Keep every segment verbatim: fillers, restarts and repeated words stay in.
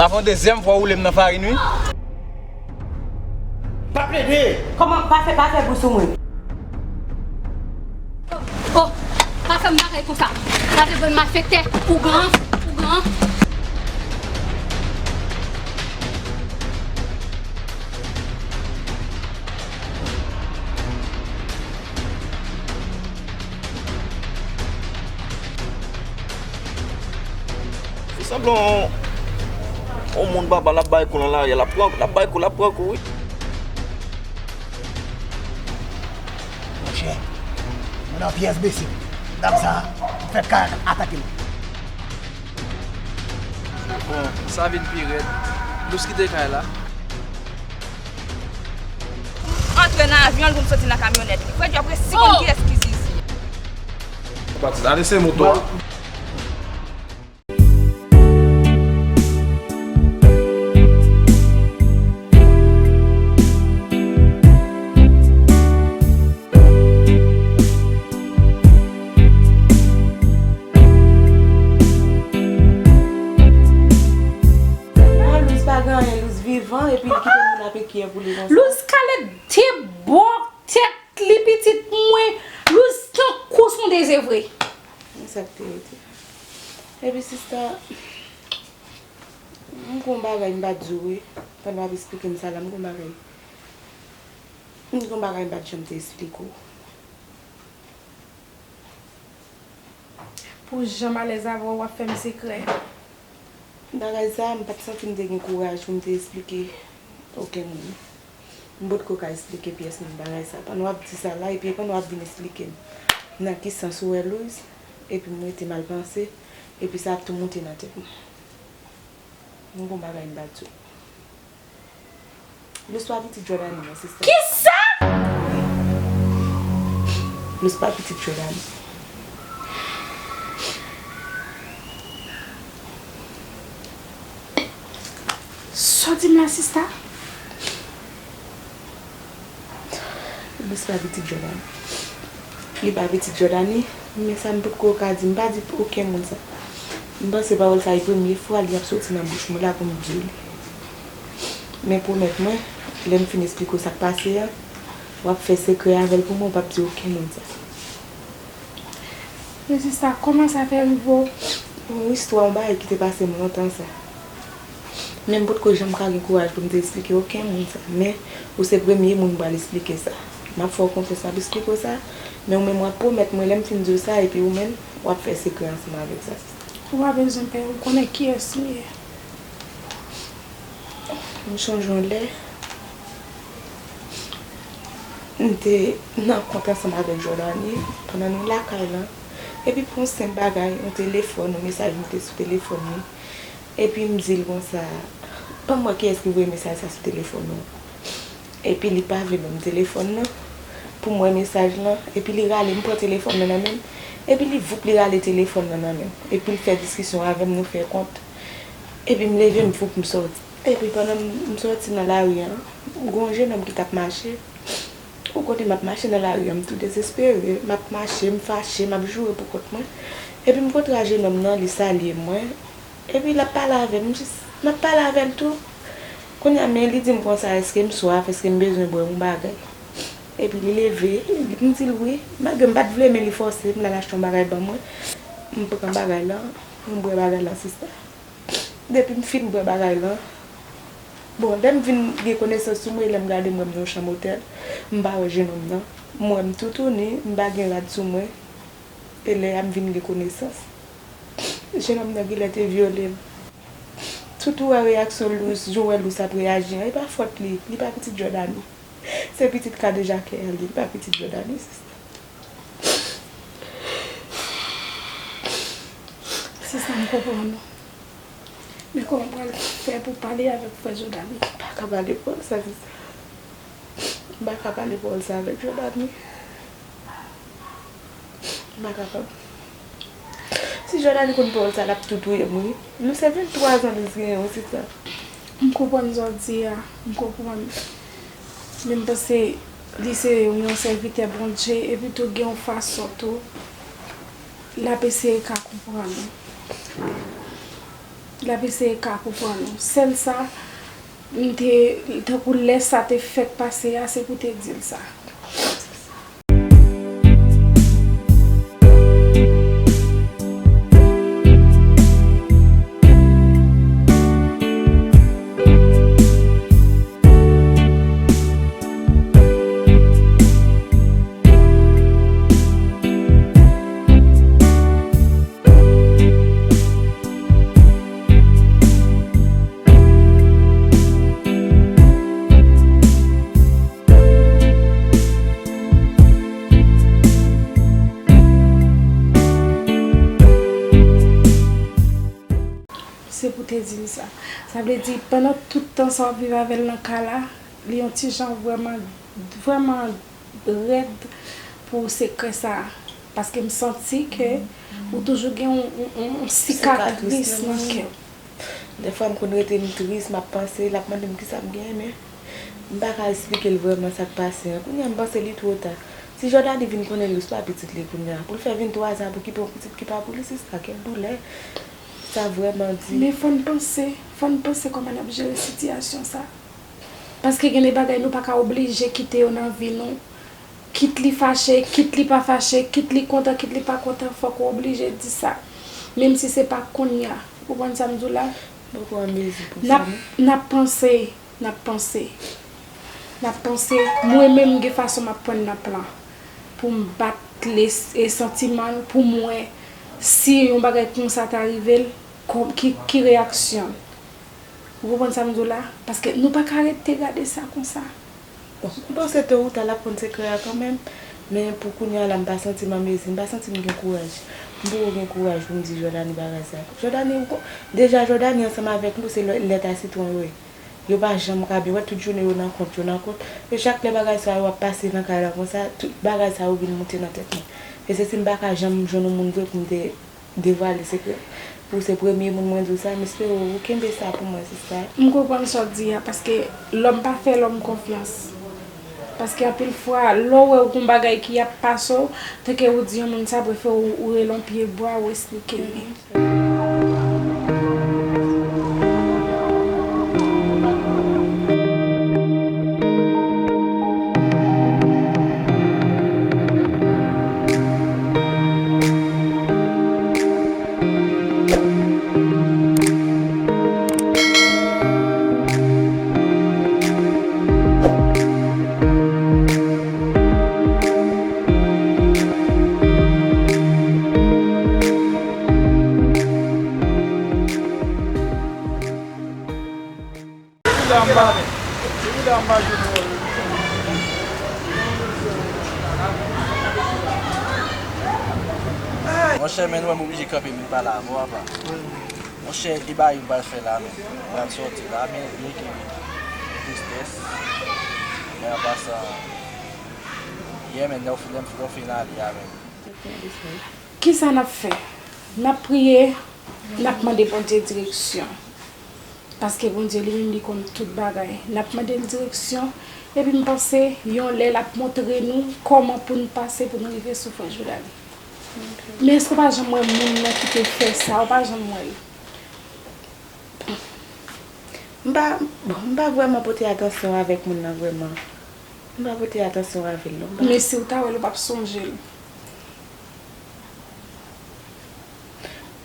Sa fè yon dezyèm fwa w woule m nan farin, wi. Pa plede! Kòman? Pa fè, pa fè bri sou mwen. Oh, pa fè m bagay konsa. Gade bon malfektè, ougan, ougan. Ou sanble yon, yon moun papa, l ap bay kou nan lari a, l ap pran, l ap bay kou, l ap pran kou, wi. Monchè, mwen nan pyès bese. Dam sa, fèk ka atake m. Bon, sa vin pi rèd. Lous kite kay la. Antre nan avyon l pou m soti nan kamyonèt li. Frè Djòb resi konn kiyès ki Zizi. Pati ale se moto a. Non, Lous pa gen anyen, Lous vivan, epi l kite moun ap ekiye pou li konsa. Lous Kalèt debò tèt li pitit mwen, Lous tankou s on dezevre. Men sa k te rete. Epi sista, m gon bagay m pa t di w wi. Pandan w ap esplike m sa la, m gon bagay. M gon bagay m pa t janm te esplike w. Pou jan m alèz avè w, w ap fè m sekrè. Bagay sa, m pa t santi m te gen kouraj pou m te esplike okenn moun. M potko ka esplike pyès moun bagay sa. Pandan w ap di sa la, epi pandan w ap vin esplike m nan ki sans ou wè Luz, epi m rete mal panse, epi sa ap tou monte nan tèt mwen. M gon bagay m pa di w. Luz pa pitit Jordany non, sista. Kisa? Luz pa pitit Jordany. Sa w di m la, sista? Luz pa pitit Jordany. Li pa pitit Jordany, men sa m potko ka di, m pa di okenn moun sa. M panse pawòl sa e premye fwa li ap soti nan bouch mwen la pou m di w li. Men pwomèt mwen, lè m fin esplike w sa k pase a, w ap fè sekrè avè l pou mwen, w p ap di okenn moun sa. Men sista, kòman sa fè rive w? Yon istwa, yon bagay ki te pase m lontan sa. Men m potko janm ka gen kouraj pou m te esplike okenn moun sa. Men, ou se premye moun m pral esplike sa. M ap fè w konfyans, m ap esplike w sa. Men ou menm w ap pwomèt mwen lè m fin di w sa, epi ou menm, w ap fè sekrè ansanm avèk sa, sista. Ou pa bezwen pè, ou konnen kiyès m ye. M sonje yon lè, m te nan kont ansanm avèk Jordany, pandan nou lakay lan. Epi pou yon senp bagay, yon telefòn, yon mesaj moute sou telefòn li. Epi m di l konsa, ban m wè kiyès ki voye mesaj sa sou telefòn ou. Epi li pa vle ban m telefòn nan, pou m wè mesaj lan. Epi li rale, m pran telefòn nan nan men l. Epi li voup, li rale telefòn nan nan men m. Epi l fè diskisyon avè m, nou fè kont. Epi m leve, m voup, m sòti. Epi pandan m, m sòti nan lari an, gon jennonm ki t ap mache. Ou konnen m ap mache nan lari an, m tou dezespere. M ap mache, m fache, m ap joure pou kont mwen. Epi m kontre a jennonm nan, li salye mwen. Epi l ap pale avè m, m jis, m ap pale avè l tou. Kounye a, men li di m konsa, èske m swaf, èske m bezwen bwè yon bagay? Epi li leve, m di l wi. Malgre m pa t vle, men li fòse m, l al achte yon bagay ban mwen. M pran bagay lan, m bwè bagay lan, sista. Depi m fin bwè bagay lan, bon, lè m vin gen konesans sou mwen, lè m gade m wè m nan yon chanm otèl, m pa wè jennonm nan. M wè m toutouni, m pa gen rad sou mwen. E lè a m vin gen konesans, jennonm nan genlè te vyole m. Toutou wè reyaksyon Luz, jan w wè Luz ap reyaji an, e pa fòt li, li pa pitit Jordany. Se pitit Kadeja Kerly, li pa pitit Jordany, sista. Sista, m konprann ou. Men kòman w pral fè pou pale avèk frè Jordany? M pa ka pale pawòl sa, sista. M pa ka pale pawòl sa avèk Jordany. M pa kapab. Si Jordany konn pawòl sa, l ap tou touye m, wi. Nou se venntwa zan Luz genyen, wi, sista. M konprann sa w di a. M konprann. Men m panse li se yon sèvitè Bondye, epi tou gen yon fason tou l ap eseye ka konprann ou. L ap eseye ka konprann ou. Sèl sa, m te, tankou lè sa te fèk pase a, se pou te di l sa. Se pou te di m sa. Sa vle di, pandan tout tan sa w ap viv avè l nan ka la, li yon ti jan vrèman, vrèman rèd pou sekrè sa a. Paske m santi ke ou toujou gen yon, yon, yon, yon sikatris nan kè w. Dèfwa m konn rete m tris, m ap panse, l ap mande m kisa m genyen, men m pa ka esplike l vrèman sa k pase an. Kounye a m panse li twò ta. Si Jordany vin konnen l wi, se pa pitit li kounye a. Pou l fè venntwa zan pou kipe yon pitit ki pa pou li, sista, kèl doulè. Sa vrèman di. Men fò n panse, fò n panse kòman n ap jere sitiyasyon sa. Paske gen de bagay nou pa ka oblije kite yo nan vi nou. Kit li fache, kit li pa fache, kit li kontan, kit li pa kontan, fòk ou oblije di sa. Menm si se pa kounye a. Ou konprann sa m di w la? Poko an mezi pou sa, non. N ap, n ap panse, n ap panse, n ap panse. Mwen menm, gen fason m ap pran nan plan pou m bat les, e santiman l, pou m wè si yon bagay konsa ta rive l, kon-, ki, ki reyaksyon l. Ou konprann sa m di w la? Paske nou pa ka rete gade sa konsa. Bon, m panse to ou ta l ap konn sekrè a kanmenm, men pou kounye a la, m pa santi m an mezi, m pa santi m gen kouraj. M poko gen kouraj pou m di Jordany bagay sa. Jordany, ou ko-, deja Jordany ansanm avèk Lou, se lè, lèt a sitwon yo ye. Yo pa janm ka byen, wè tout jounen yo nan kont, yo nan kont. E chak lè bagay sa yo ap pase nan kay la konsa, tout bagay sa yo vin moute nan tèt mwen. E se si m pa ka janm jwenn yon moun vre pou m te devwale sekrè. Ou se premye moun mwen di w sa, m espere w kenbe sa pou mwen, sista. M konprann sa w di a, paske lòm pa fè lòm konfyans. Paske anpil fwa, lè w wè w gon bagay ki ap pase w, tanke ou di yon moun sa, prefere w, ou rele yon pye bwa, ou esplike li. Monchè, men nou wè m oblije kanpe vin pale avè w, apa. Monchè, e bagay m pral fè la, men. M pral sòti la, men, men ki tristès. Men an pasan, yè, men, lè w fin, lè w fin ale a, men. Kisa n ap fè? N ap priye, n ap mande Bondye direksyon. Paske Bondye li menm li konn tout bagay. N ap mande l direksyon, epi m panse yon lè l ap montre nou kòman pou n pase pou n rive sou frè Jodani. Men èske w pa janm wè moun nan ki te fè sa? Ou pa janm wè l? M pa, bon, m pa vrèman pote atansyon avèk moun nan vrèman. M pa pote atansyon avè l non. M pa. Men si w ta wè l, ou p ap sonje l.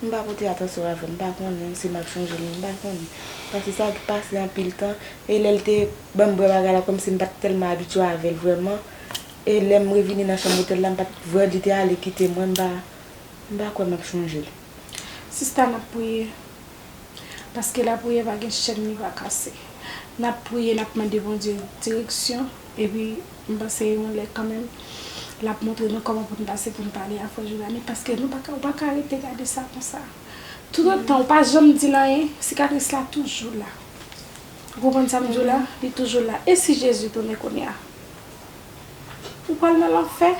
M pa pote atansyon avè l, m pa konnen si m ap sonje l, m pa konnen. Paske sa pase anpil tan, e lè l te ban m bwè bagay la, kòmsi m pa t tèlman abitye avè l vrèman. E lè m revini nan chanm otèl la, m pa t vwè li te ale kite mwen, m pa, m pa kwè m ap sonje l. Sista, n ap priye. Paske lapriyè pa gen chèn, li pa kase. N ap priye, n ap mande Bondye direksyon, epi m panse yon lè kanmenm, l ap montre nou kòman pou n pase pou n pale a frè Jovani, paske nou pa ka, ou pa ka rete gade sa konsa. Toutotan ou pa janm di l anyen, sikatris la toujou la. Ou konprann sa m di w la? Li toujou la. E si Jezi tounen kounye a? Ou pral nan lanfè.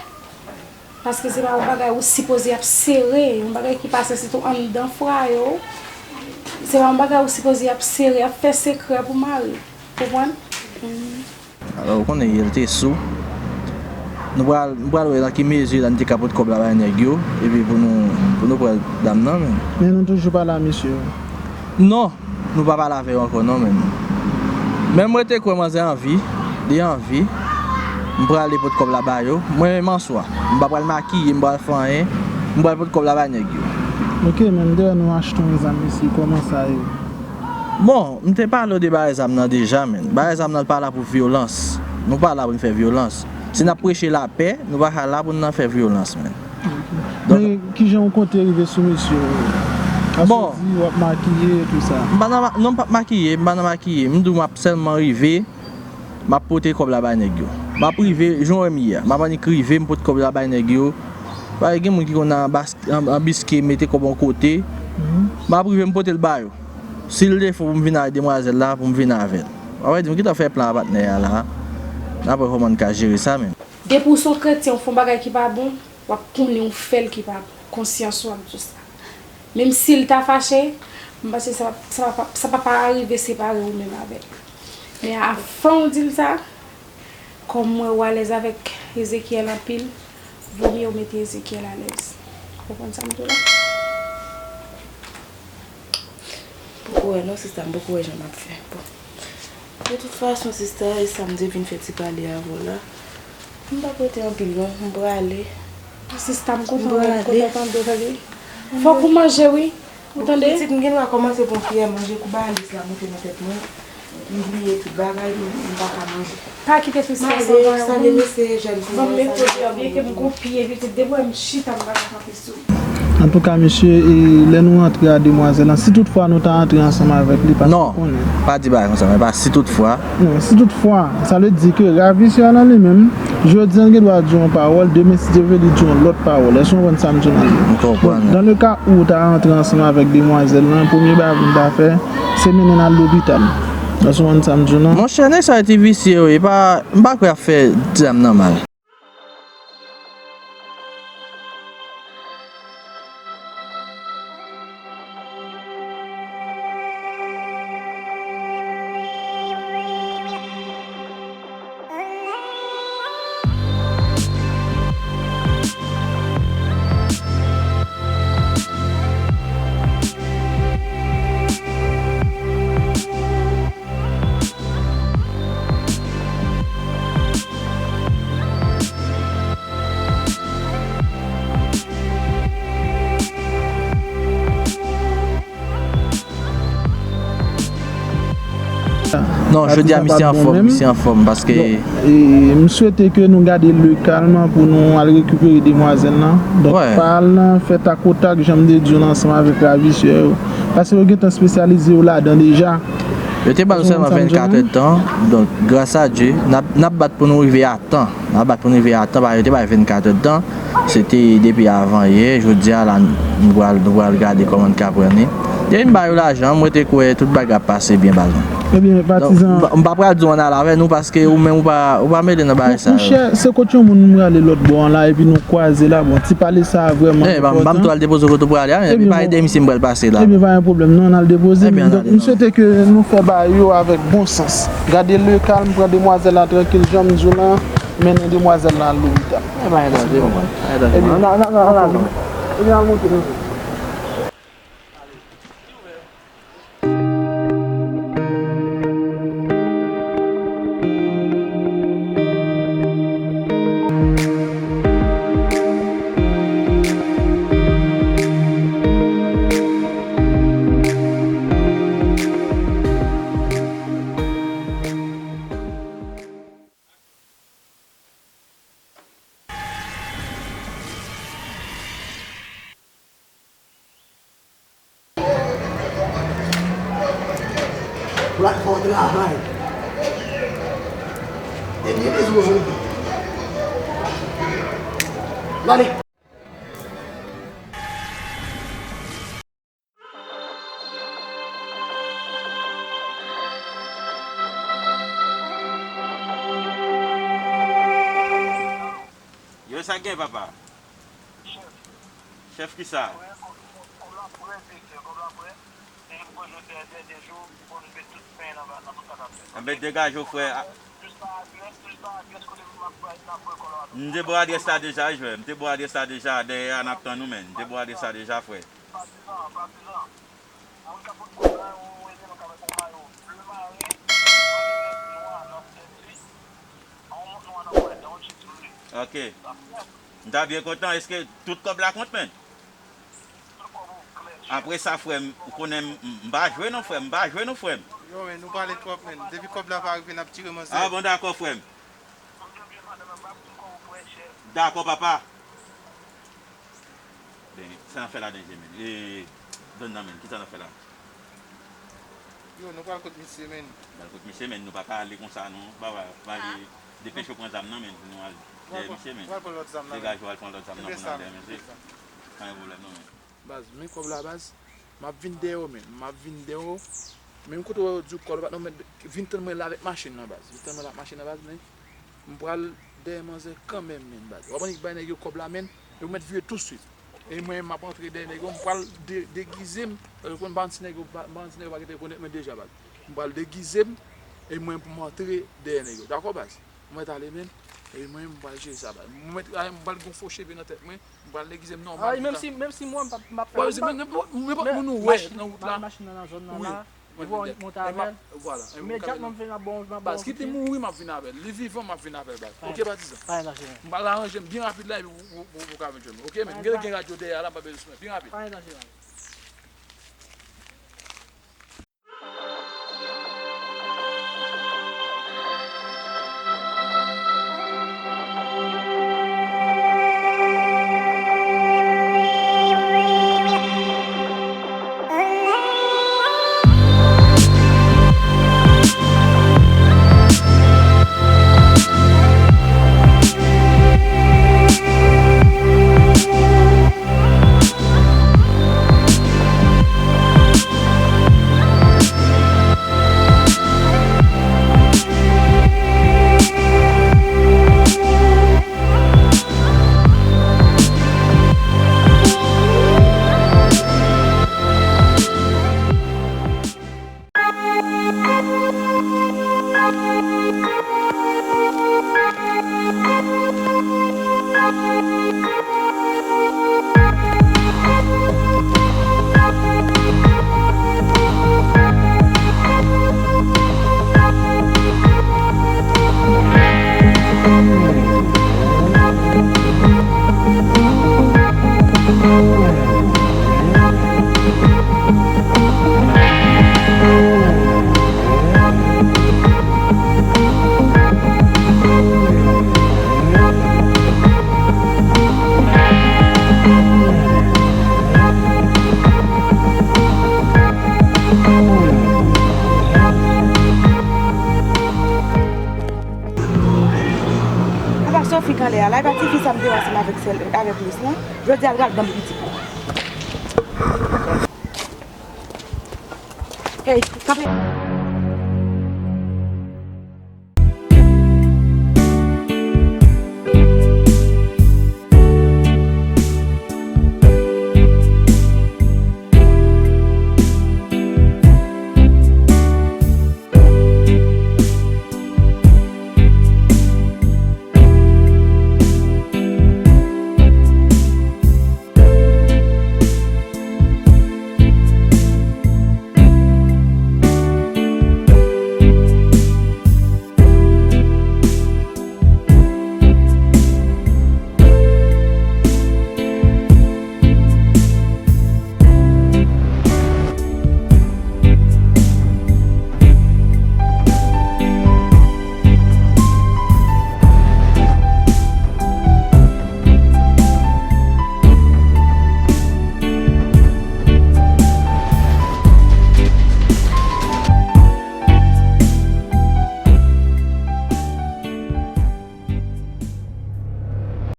Paske se pa yon bagay ou sipoze ap sere, yon bagay ki pase sitou anndan fwaye w. Se pa yon bagay ou sipoze ap sere, ap fè sekrè pou mari. Konprann? Alò, ou konnen, yè l te sou. Nou pral, nou pral wè nan ki mezi la n te ka pot kòb la bay nèg yo, epi pou nou, pou nou pran dam nan, men. Men nou toujou pa la, mesye. Non, nou pa pale avè yo ankò non, menm. Menm mwen te kwè manzè anvi, li anvi. M prale pot kòb la ba yo. Mwen menm answa, m pa pral makiye, m pral fè anyen. M pral pot kòb la bay nèg yo. Ok, men m te wè nou achte yon zam isi, kòman sa ye? Bon, m te pale w de bagay zam nan deja, men. Bagay zam nan pa la pou vyolans. Nou pa la pou n fè vyolans. Si n ap preche lapè, nou pa ka la pou n nan fè vyolans, men. Donk, men kijan w konte rive sou mesye yo? Paske bon, w di w ap makiye, tou sa. M pa nan ma-, non, m p ap makiye, m pa nan makiye. M di w m ap sèlman rive, m ap pote kòb la bay nèg yo. M ap rive, jan w wè m ye a. M ap annik rive, m pote kòb la bay nèg yo. Paske gen moun ki konn nan bas-, an, anbiske, mete kòb yon kote. Mhm. M ap rive, m pote l ba yo. Si l defo pou m vin ak demwazèl la, pou m vin avè l. W ap di m, "Kitan fè plan a patnè a la?" N ap wè kòman n ka jere sa menm. Depi w se yon kretyen, w fè yon bagay ki pa bon, w ap konnen w fè l ki pa bon. Konsyans ou ap di w sa. Menm si l ta fache, m panse sa, sa pa, sa pa, pa rive separe ou menm avè l. Men avan w di l sa, kòm m wè w alèz avèk Ezekiel anpil, vomye w mete Ezekiel alèz. Ou konprann sa m di w la? Poko wè non, sista, m poko wè jan m ap fè. Bon. De tout fason, sista, e sa m te vin fè ti pale avè w la. M pa pote anpil non, m prale. Sista, m kontan wè w, m kontan tande w, tande. Fòk ou manje, wi. Ou tande? Pitit, m gen dwa kòmanse pran kiyè manje kou balis la monte nan tèt mwen. M bliye tout bagay, m, m pa ka manje. Pa kite sista sa. Male, salye mesye jèn fi yo, salye mesye jèn fi yo. Byen ke m gon pye, pitit, depi w wè m chita, m pa ka kanpe sou ou. Antouka, mesye, e lè nou rantre a demwazèl lan, si toutfwa nou ta rantre ansanm avèk li, paske w konnen. Non, pa di bagay konsa, men pa si toutfwa. Non, si toutfwa, sa vle di ke ravisè a nan li menm, jodi a l gen dwa di yon pawòl, demen si Dye vle li di yon lòt pawòl. Èske w konprann sa m di w la? M konprann. Donk, dans le cas où w ta rantre ansanm avèk demwazèl lan, premye bagay pou n ta fè, se mennen l al lopital. Èske w konprann sa m di w la? Monchè, nèg sa yo ti visye wi, e pa, m pa kwè y ap fè ti dam nan mal. Non, jodi a misye anfòm, misye anfòm, paske... E, m swete ke nou gade le kalm pou nou al rekipere demwazèl lan. Donk, pa al nan fè takotak, jan m te di w lan, ansanm avèk ravisè yo. Paske yo gentan espesyalize yo ladan deja. Yo te ba nou sèlman vennkat èdtan. Donk, gras a Dye, n ap, n ap bat pou nou rive a tan. N ap bat pou n rive a tan, paske yo te bay vennkat èdtan. Se te depi avan yè, jodi a la, nou pral, nou pral gade kòman n ka pran li. Depi m ba yo lajan, mwen te kwè tout bagay ap pase byen, patwon. Ebyen, patizan. Donk, m pa, m pa pral di w ann al avè nou, paske ou menm ou pa, ou pa mele nan bagay sa yo. Monchè, se kot yon moun m prale lòt bò an la, epi nou kwaze la, bon, ti pale sa a vrèman enpòtan. Eh, ban m, ban m tou al depoze w kote w prale a, epi pa ede misye m pral pase la. Ebyen, pa gen pwoblèm, non, ann al depoze li. Donk, m swete ke nou fè bagay yo avèk bon sans. Gade le kalm, pran demwazèl la trankil, jan m di w lan, mennen demwazèl lan al lopital. Eh, pa gen danje, konprann. Pa gen danje. Ebyen, ann al, ann al, ann al. Ebyen, al monte, monte. Pou l al fè yon travay. Ebyen, bezwen ou. Gade. Yo, sa k gen, papa? Chèf kisa? Enben, degaje w, frè. M te ba w adrès la deja, wi, frè. M te ba w adrès la deja. Dèyè a, n ap tann ou, men. M te ba w adrès la deja, frè. Ok. M ta byen kontan. Èske tout kòb la kont, menn? Apre sa, frè m, ou konnen m, m, m pa jwe non, frè m, m pa jwe non, frè m. Yo, men nou pale twòp, menn. Depi kòb la pa rive, n ap tire manzè. Ah bon, dakò, frè m. Dakò, papa. Ben, sa n ap fè la, menn? E, donn nan, menn. Kisa n ap fè la? Yo, nou pral kot misye, menn. Pral kot misye, menn. Nou pa ka ale konsa, non. Papa, pale, depeche w pran zam nan, menn, pou nou al dèyè misye, menn. Pral pran lòt zam nan, menn. Degaje w al pran lòt zam nan pou nou al dèyè misye. Pa gen pwoblèm, non, menn. Baz, men kòb la, baz. M ap vin dèyè w, menn. M ap vin dèyè w. Menm kote w di w kòb la pa t non, menn, vin tann mwen la avèk machin nan, baz. Vin tann mwen la avèk machin nan, baz, men m pral dèyè manzè kanmenm, menn, baz. W ap annik bay nèg yo kòb la, menn. Yo mèt vire tousuit. E mwen, m ap antre dèyè nèg yo, m pral de-, degize m. Paske w konn m pa yon ti nèg yo, pa, m pa yon ti nèg yo pa gentan rekonèt mwen deja, baz. M pral degize m, e mwen pou m antre dèyè nèg yo. Dakò, baz? Ou mèt ale, menn. E mwen, m pral jere sa, baz. M mèt, m pral gon fo cheve nan tèt mwen. M pral degize m nòmal. Menm si, menm si mwen, m p ap, m p ap fè anyen. Nenpòt moun ou wè nan wout la. Machin nan nan zòn nan la. Epi w monte avè l. Imedyatman m fè, m ap ba w, m ap ba w. Baz, kite m mouri, m ap vin avè l. Li vivan, m ap vin avè l, baz. Ok, patizan? M pral aranje m byen rapid la, epi ou, ou, ou, ou ka vin jwenn mwen. Ok, men m gen, gen radyo dèyè a la, m pa bezwen sou mwen. Byen rapid. Apa Sophie k anlè a la, e pa tifi sa m te wè ansanm avèk sèl, avèk Lis lan. Jodi a l pral ban m pitit. Hey, kanpe.